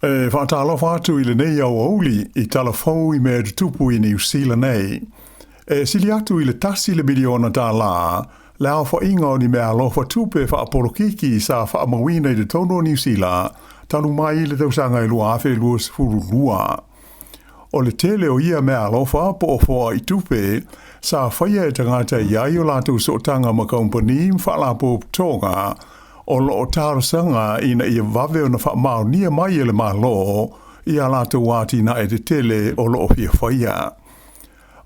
E faatalofa atu i lenei aoauli i tala fou i mea tutupu i Niu Sila nei. E sili atu i le $1 miliona le aofaiga o ni meaalofa tupe faapolokiki sa faamauina i totonu o Niu Sila talu mai le tausaga e 2022. O le tele o ia meaalofa po o foai tupe sa faia e tagata i ai o latou sootaga ma kamupani ma faalapotopotoga o lo o talosaga ina ia vave ona faamaonia mai e le Malo ia latou atinae tetele o lo o fia faia.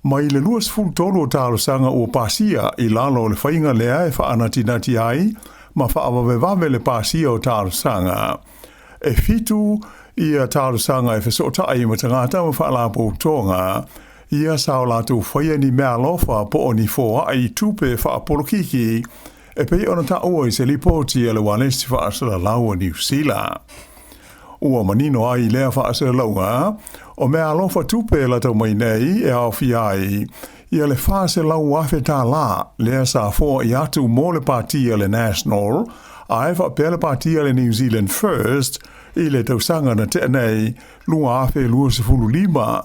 Mai le 23 o talosaga ua pasia i lalo o le faiga lea e faanatinati ai ma faavavevave le pasia o talosaga. E 7 ia talosaga e fesootai ma tagata ma faalapotopotoga ia sa o latou faia ni meaalofa po o ni foai tupe faapolokiki e pei ona taua i se lipoti a le Ualesi Faasalalau a Niu Sila. Ua manino ai lea faasalalauga o meaalofa tupe latau mai nei e aofia ai ia le $400,000 lea sa foai atu mo le pati a le National ae faapea le pati a le New Zealand First i le tausaga na tea nei 2025.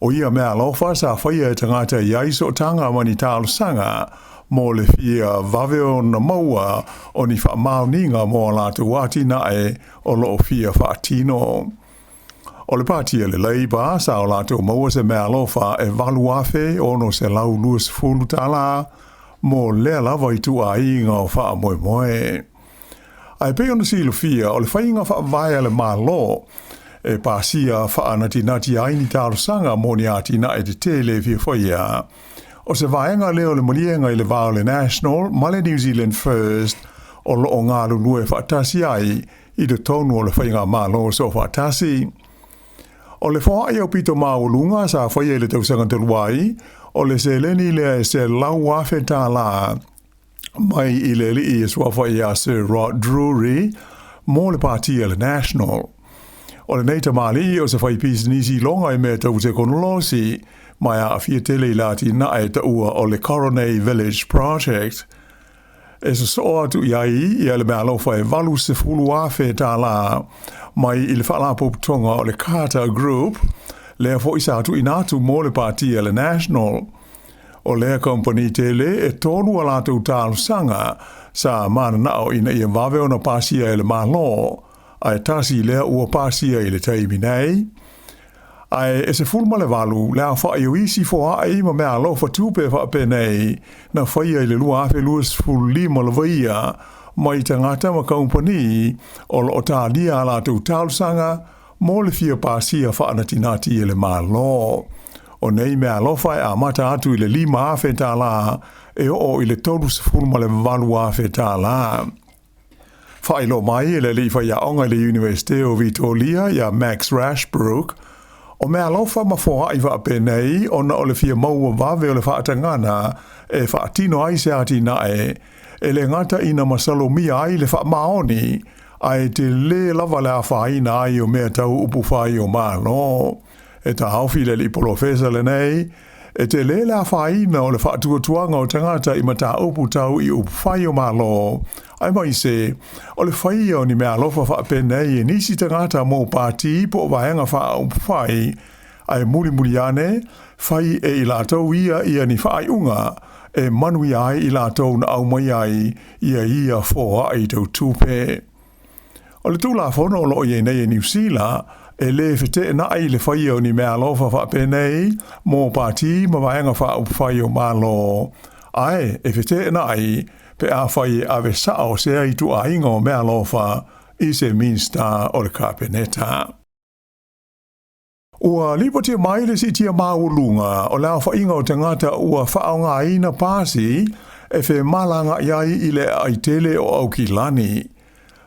O ia meaalofa sa faia e tagata i ai sootaga ma ni talosaga mo le fia vave ona maua o ni faamaoniga mo a latou atinae o lo o fia faatino. O le pati a le Labour sa o latou maua se meaalofa e $8,620 mo lea lava ituaiga o faamoemoe. Ae pei ona silafia o le faiga faavae a le Malo e pasia faanatinati ai ni talosaga mo ni atinae tetele e fia faia. O se vaega lea o le maliega i le va o le National ma le New Zealand First o lo o galulue faatasi ai i totonu o le faigamalo soofaatasi. O le foai aupito maualuga sa faia i le tausaga talu ai, o le seleni lea e $100,000 mai i le alii e suafa ia Sir Rod Drury mo le pati a le National. O lenei tamalii o se faipisinisi iloga i mea tau tekonolosi ma e aafia tele i le atinae taua o le Coronary Village Project. E sosoo atu i ai ia le meaalofa e $80,000 mai i le faalapotopotoga o le Carter Group, lea foi sa tuuina atu mo le pati a le National. O lea kamupani tele e 3 a latou talosaga sa mananao ina ia vave ona pasia e le Malo, ae tasi lea ua pasia i le taimi nei. Ae e 18 le aofai o isi foai ma meaalofa tupe faapenei na faia i le 2025 lava ia mai tagata ma kamupani o lo o talia a latou talosaga mo le fia pasia faanatinati e le Malo. O nei meaalofa e amata atu i le $5,000 e oo i le $38,000. Faailoa mai e le alii faiaoga i le Iunivesite o Vitoria ia Max Rashbrook, o meaalofa ma foai faapenei ona o le fia maua vave o le faatagana e faatino ai se atinae e le gata ina masalomia ai le faamaoni ae tele lava le afaina ai o mea tau upufai o Malo. E taofi le alii polofesa lenei, e tele le afaina o le faatuatuaga o tagata i mataupu tau i upufai o Malo, aemaise o le faia o ni meaalofa faapenei e nisi tagata mo pati po o vaega faaupufai, ae mulimuli ane fai e i latou ia ia ni faaiuga e manuia ai i latou na aumai ai ia ia foai tau tupe. O le Tulafono o lo o i ai nei e Niu Sila, e le feteenai le faia o ni meaalofa faapenei mo pati ma vaega faaupufai o Malo, ae e feteenai pe afai e ave sao sea ituaiga o meaalofa i se Minisita o le Kapeneta. Ua lipotia mai le siitia maualuga o le aofaiga o tagata ua faaaogaina pasi e femalagaai ai i le aai tele o Aukilani.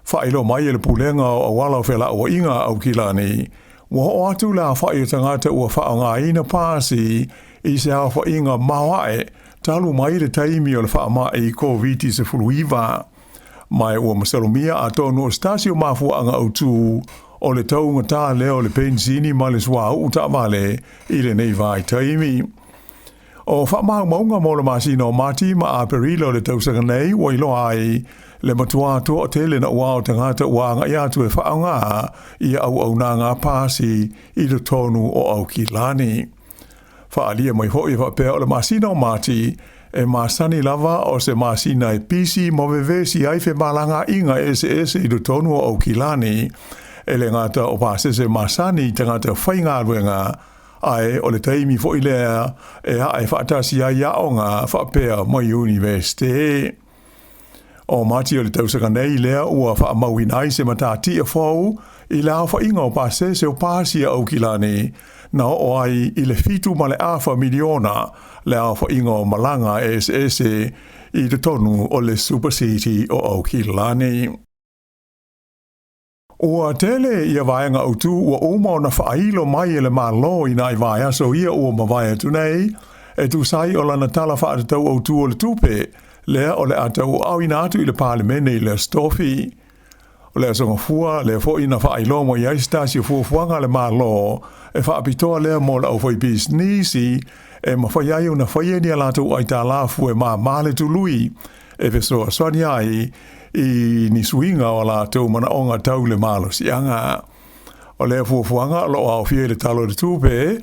Faailoa mai e le Pulega o Auala o Felauaiga a Aukilani, ua oo atu le aofai o tagata ua faaaogaina pasi i se aofaiga maoae talu mai le taimi o le faamai Koviti-19. Ma ua masalomia atonu o se tasi o mafuaaga autu o le taugata lea o le penisini ma le suauu taavale i lenei vaitaimi. O faamaumauga mo le masina o Mati ma Aperila o le tausaga nei ua iloa ai le matuā toatele naʻauao o tagata ua agai atu e faaaogā ia auaunaga a pasi i totonu o Aukilani. Faaalia mai foi e faapea o le masina o Mati e masani lava o se masina e pisi ma vevesi ai femalagaaiga eseese i totonu o Aukilani, e le gata o pasese masani i tagata faigaluega, ae o le taimi foi lea e ae faatasi ai aoga faapea ma Iunivesite. O Mati o le tausaga nei lea ua faamauina ai se matatia fou i le aofaiga o pasese o pasi a Aukilani, na oo ai i le 7.5 miliona le aofaiga o malaga eseese i totonu o le Super City o Aukilani. Ua tele ia vaega autū ua uma ona faailo mai e le Malo i nai vaiaso ia ua mavae atu nei, e tusa ai o lana Tala Faatatau Autū o le Tupe, lea o le a tauaaoina atu i le Palemene i le Aso Tofi. O le Aso Gafua lea foi na faailoa mai ai se tasi o fuafuaga a le Malo e faapitoa lea mo le aufaipisinisi e mafai ai ona faia ni a latou aitalafu e māmā le tului e fesoasoani ai i ni suiga o a latou manaoga tau le malosiaga. O lea fuafuaga o lo o aofia i le Tala o le Tupe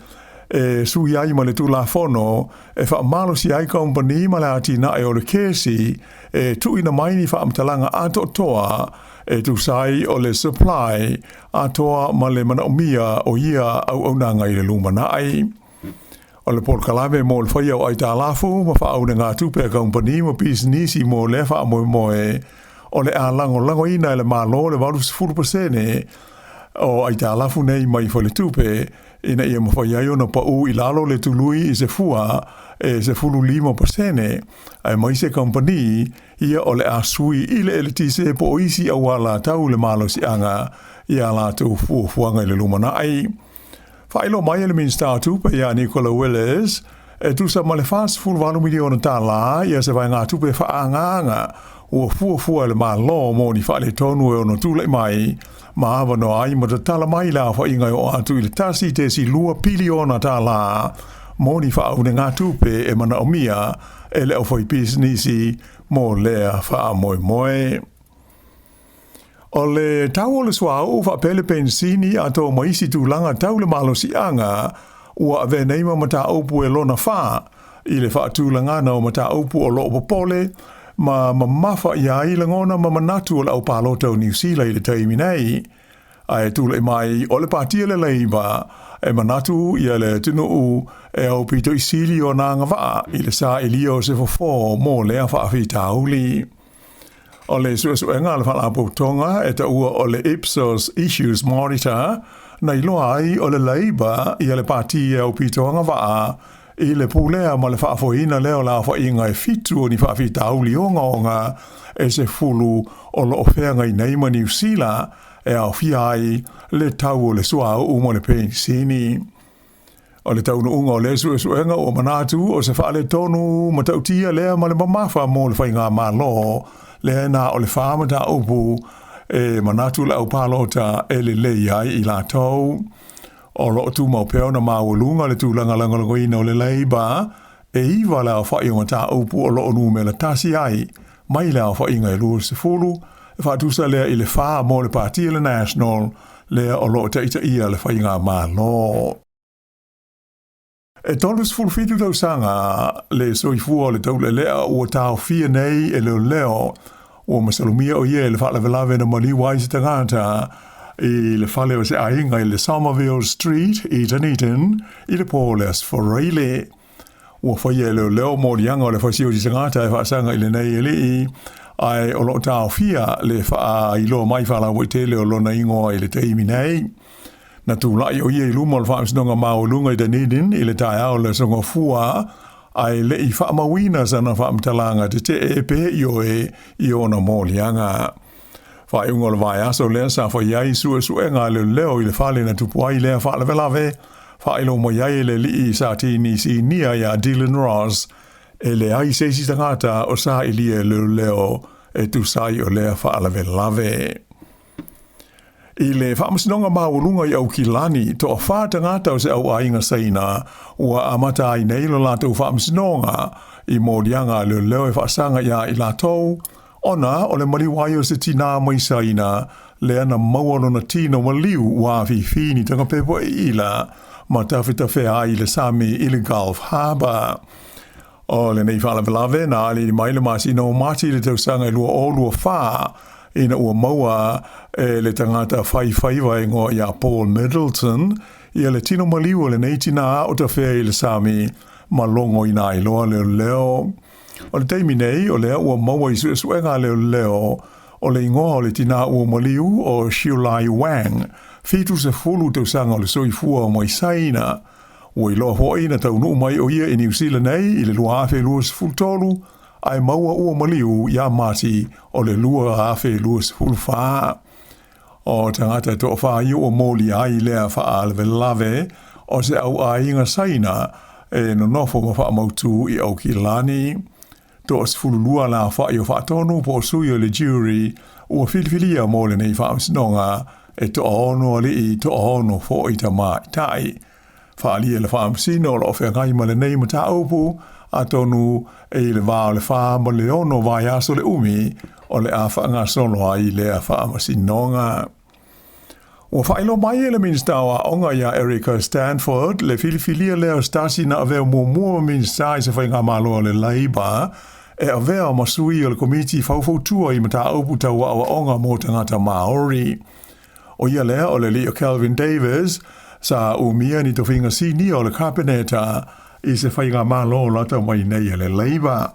e sui ai ma le Tulafono e faamalosia ai kamupani ma le atinae o le kesi e tuuina mai ni faamatalaga atoatoa e tusa ai o le supply atoa ma le manaomia o ia auaunaga i le lumanai. O le polokalame mo le faia o aitalafu ma faaunegatupe a kamupani ma pisinisi mo lea faamoemoe, o le a lagolagoina e le Malo le 80% o aitalafu nei mai faletupe ina ia mafai ai ona pau i lalo le tului i se fua e 15% aemaise kamupani ia o le a sui i le eletise po o isi auala tau le malosiaga i a latou fuafuaga i le lumanai. Faailoa mai e le Minisita o Tupe ia Nicola Willis, e tusa ma le $48 miliona tala ia se vaegatupe faaagaaga ua fuafua e le Malo mo ni faaletonu e ono tulai mai ma avanoa ai ma tatala mai le aofaiga e oo atu i le $1.2 piliona tala mo ni faaunegatupe e manaomia e le aufaipisinisi mo lea faamoemoe. O le tau o le suauu faapea le penisini atoa ma isi tulaga tau le malosiaga ua avea nei ma mataupu e lona fa i le faatulagana o mataupu o lo o popole ma mamafa i ai lagona ma manatu o le aupalota o Niu Sila i le taimi nei. Ae tulai mai o le Pāti a le Labour e manatu ia le atunuu e aupito i sili ona agavaa i le sailia o se fofo mo lea faafitauli. O le suesuega a le Faalapotopotoga e taua o le Ipsos Issues Monitor na iloa ai o le Labour ia le pati e aupito agavaa i le pulea ma le faafoeina lea o le aofaiga e fitu o ni faafitauli ogaoga e 10 o lo o feagai nei ma Niu Sila e aofia ai le tau o le suauu ma le penisini. O le taunuuga o lea suesuega ua manatu o se faaletonu matautia lea ma le mamafa mo le faigamalo lea na o le fa mataupu e manatu le aupalota e lelei ai i latou. O lo o tumau pea ona maualuga le tulaga lagolagoina o le Labour e 9 le aofai o mataupu o lo o numera tasi ai mai le aofaiga e 20, e faatusa lea i le fa mo le Pati a le National lea o lo o taitaia le faigamalo. E 37 tausaga le soifua o le taulelea ua taofia nei e leoleo ua masalomia o ia i le faalavelave na maliu ai se tagata i le fale o se aiga i le Somerville Street i Dunedin i le po o le Aso Faraile. Ua faia e leoleo moliaga o le fasioti tagata e faasaga i lenei alii, ae o lo o taofia le faailoa mai faalauaitele o lona igoa i le taimi nei. Na tulai o ia i luma o le Faamasinoga Maualuga i Dunedin i le taeao o le Aso Gafua, ae le i faamauina sana faamatalaga tetee pe ioe i ona moliaga. Faaiuga o le vaiaso lea sa fai ai suesuega a leoleo i le fale na tupu ai lea faalavelave, faailoa mai ai e le alii sa tini sinia iā Dylan Ross, e leai se isi tagata o sailia e leoleo e tusa ai o lea faalavelave. I le Faamasinoga Maualuga i Aukilani, toafā tagata o se au aiga Saina ua amata ai nei lo latou faamasinoga i moliaga a leoleo e faasaga iā i latou, ona o le maliu ai o se tinā mai Saina lea na maua lona tino maliu ua afifi ni tagapepa iila ma tafetafea ai i le sami i le Gulf Harbour. O lenei faalavelave na aliali mai le masina o Mati i le tausaga e 2024 ina ua maua e le tagata faifaiva e igoa ia Paul Middleton ia le tino maliu o lenei tinā o tafea i le sami ma logoina ai loa leoleo. O le taimi nei, o lea ua maua i suesuega a leoleo o le igoa o le tinā ua maliu o Xiulai Wang, 70 tausaga o le soifua mai Saina. Ua iloa foi na taunuu mai o ia i Niu Sila nei i le 2023, ae maua ua maliu iā Mati o le 2024. O tagata e toafā ia ua molia ai lea faalavelave o se au aiga Saina e nonofo ma faamautū i Aukilani. 12 le aofai o faatonu po o sui o le jury ua filifilia mo lenei faamasinoga, e toaono alii, toaono foi tamaitai. Faaalia e le Faamasino o lo o feagai ma lenei mataupu, atonu e i le va o le 4 ma le 6 vaiaso le umi o le a faagasolo ai lea faamasinoga. Ua faailoa mai e le Minisita o Aoga iā Erica Stanford le filifilia lea o se tasi na avea muamua ma Minisita i se faigamalo a le Labour e avea ma sui o le Komiti Faufautua i Mataupu Tau Aoaoga mo Tagata Māori. ʻO ia lea o le alii o Kelvin Davis, sa umia ni tofiga sinia o le Kapeneta i se faigamalo lata mai nei a le Labour.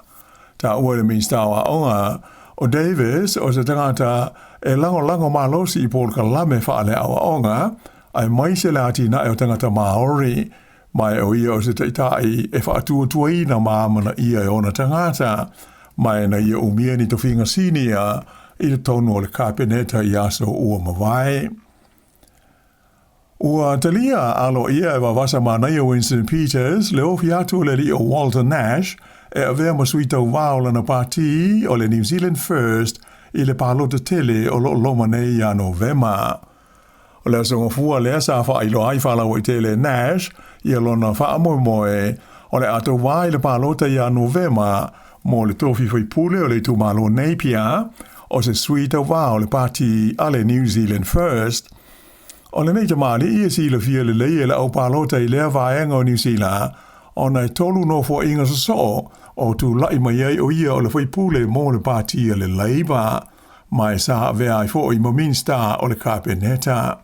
Taua e le Minisita o Aoga, o Davis o se tagata e lagolago malosi i polokalame faaleaoaoga aemaise le atinae o tagata Māori, ma e o ia o se taitai e faatuatuaina ma amanaia e ona tagata, ma e na ia umia ni tofiga sinia i totonu o le Kapeneta i aso ua mavae. Ua talia aloaia e Vavasa Manaia Winston Peters le ofi atu o le alii o Walter Nash e avea ma sui tauvā o lana pātī o le New Zealand First i le palota tele o lo o loma nei ia Novema. O le aso Gafua lea sa faailoa ai faalauaitele e Nash ia lona faamoemoe o le a tauvā i le palota ia Novema mo le tofi faipule o le itumalo Napier o se sui tauvā o le pātī a le New Zealand First. O lenei tamalii e silafia lelei e le au palota i lea vaega o Niu Sila, ona e tolu nofoaiga sosoo o tulai mai ai o ia o le faipule mo le pātī a le Labour, ma e sa avea ai foi ma Minisita o le Kapeneta.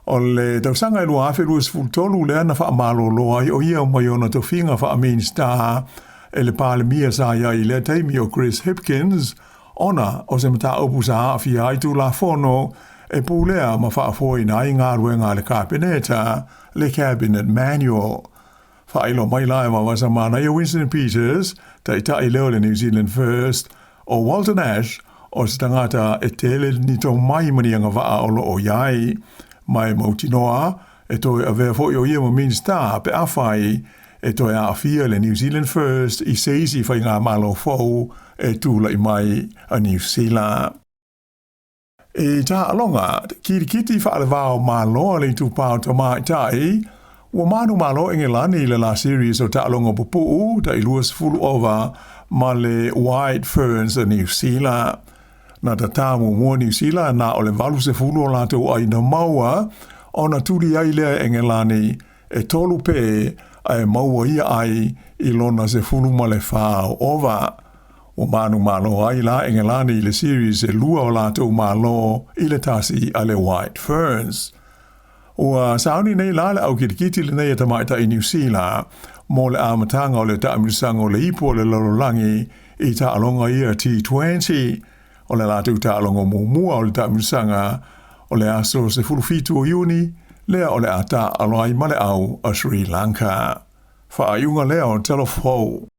O le tausaga e 2023 lea na faamalolo ai o ia mai ona tofiga faa-Minisita e le Palemia sa i ai i lea taimi o Chris Hipkins, ona o se mataupu sa aafia ai Tulafono e pulea ma faafoeina ai galuega a le Kapeneta, le Cabinet Manual. Faailoa mai la e Vavasa Manaia Winston Peters, taitai lea o le New Zealand First, o Walter Nash, o se tagata e tele ni tomai ma ni agavaa o lo o i ai, ma e mautinoa e toe avea foi o ia ma Minisita pe afai e toe aafia le New Zealand First i se isi faigamalo fou e tulai mai a Niu Sila. I taaloga kitikiti faalevao Malo a le Itupa o Tamaitai, ua manumalo Engelani i le la series o taaloga pupuu tai 20 ova ma le White Ferns a Niu Sila. Na tatā muamua Niu Sila na o le 80 o latou aina maua ona tuli ai lea e Engelani e tolu pē ae maua ia ai i lona 14 o ova. Ua manumalo ai la Engelani i le series e lua o latou malo i le tasi a le White Ferns. Ua sauni nei la le aukitikiti lenei a tamaitai Niu Sila mo le amataga o le taamilosaga o le ipu o le lalolagi i taaloga ia T20. O le latou taaloga muamua o le taamilosaga o le aso 17 o Iuni, lea o le a taaalo ai ma le au a Sri Lanka. Faaiuga lea o Talofa Fou.